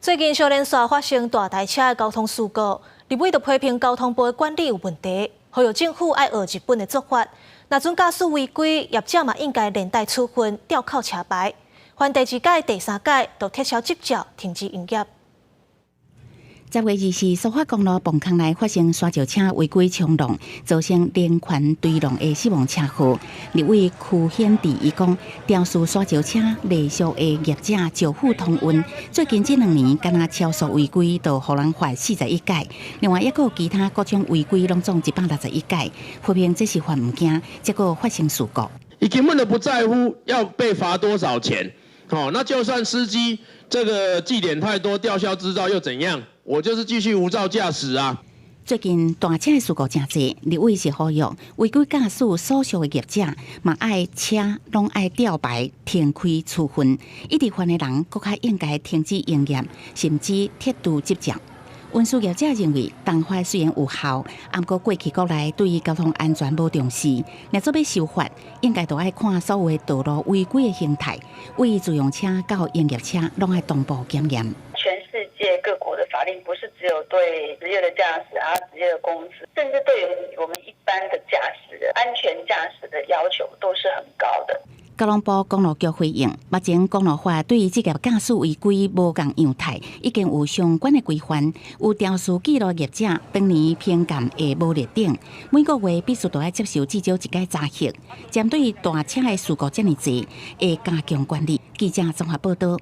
最近小連續發生大台車的交通事故，立委就批評交通部的管理有問題，呼籲政府愛學日本的做法。若準駕駛違規，業者嘛應該連帶處分，吊扣車牌。犯第二改、第三改，就撤銷執照，停止營業。10月20蘇花公路磅空內發生沙石車違規衝浪，造成連環墜浪的死亡車禍。立委區顯智伊講，肇事沙石車禮數的業者招呼通運，最近這兩年敢若超速違規，就予人罰41改。另外，抑閣有其他各種違規，攏總161改。批評這是罰毋驚，結果發生事故。伊根本都不在乎要被罰多少錢，哦，那就算司機這個記點太多，吊銷執照又怎樣？我就是繼續無照駕駛啊！最近大車的事故誠濟，立委是呼籲違規駕駛所屬的業者，嘛愛車攏愛吊牌停開處分，一直犯的人，閣較應該停止營業，甚至撤除執照。運輸業者認為，重罰雖然有效，毋過過去國內對於交通安全無重視，若做欲修法，應該都愛看所有的道路違規的形態，對自用車到營業車攏愛同步檢驗。全世界各國的法令不是只有對職業的駕駛啊、職業的公司，甚至對於我們一般的駕駛人，安全駕駛的要求都是很高的。交通部公路局回應，目前公路法對於職業駕駛違規無仝樣態，已經有相關的規範。有肇事記錄業者，當年評鑑會無劣等，每個月必須都愛接受至少一擺查核。針對大車的事故遮爾濟，會加強管理。記者綜合報道。